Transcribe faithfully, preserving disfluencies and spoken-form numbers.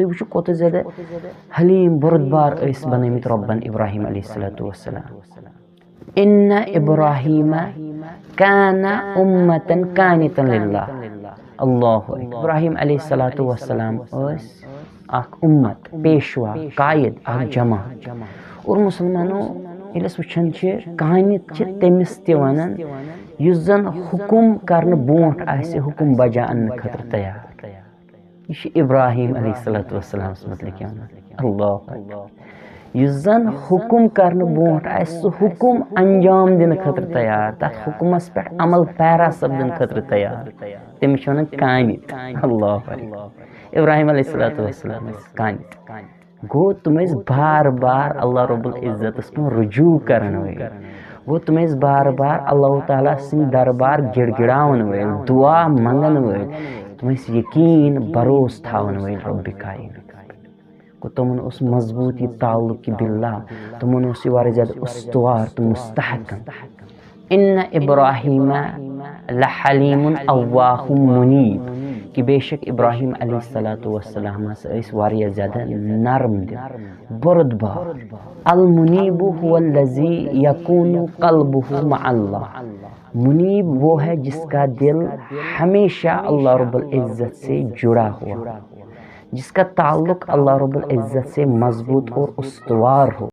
تُہۍ وٕچھِو کوٗتاہ زیادٕ حلیٖم بردبار ٲسۍ بنٲومٕتۍ رۄبن ابراہیم علیہ الصلوۃ والسلام۔ ان ابراہیم کان امتا قانتا للہ۔ اللہ اکبر۔ ابراہیم علیہ الصلوۃ والسلام ٲسۍ اکھ امت، پیشوا، قائد، اکھ جماعت۔ اور مسلمانو، ییٚلہِ أسۍ وٕچھان چھِ، قانت چھِ تٔمِس تہِ ونان یُس زن حکم کرنہٕ برونٹھ آسہِ حکم بجا اننہٕ خٲطرٕ تیار۔ یہِ چھُ ابراہیم علیہ الصلوۃ والسلام متعلق یہِ ونان۔ اللہ اکبر۔ یُس زن حکم کرنہٕ برونٹھ آسہِ سُہ حکم انجام دِنہٕ خٲطرٕ تیار، تتھ حکمس پٮ۪ٹھ عمل پیرا سپدنہٕ خٲطرٕ تیار، تٔمِس چھِ ونان قانت۔ اللہ اکبر۔ ابراہیم علیہ الصلوۃ والسلام ٲسۍ قانت۔ گوٚو تِم ٲسۍ بار بار اللہ رب العزتس کُن رجوع کرن وٲلۍ۔ گوٚو تِم ٲسۍ بار بار اللہ تعالیٰ سٕنٛدۍ دربار گڑگڑاون وٲلۍ، دعا منگن وٲلۍ۔ تِم ٲسۍ یقین بھروسہٕ تھاون وٲلۍ رب کائنات۔ گوٚو تِمن اوس مضبوط یہِ تعلق باللہ، تِمن اوس یہِ واریاہ زیادٕ استوار تہٕ مستحکم۔ ان ابراہیم لحلیم اواہ منیب، کہ بے شک ابراہیم علیہ الصلوۃ والسلام ہسا ٲسۍ واریاہ زیادٕ نرم دل، بردبار۔ المنیب هو الذی یکون قلبہ مع اللہ۔ منیب وہ ہے جس کا دل ہمیشہ اللہ رب العزت سے جڑا ہوا، جس کا تعلق اللہ رب العزت سے مضبوط اور استوار ہو۔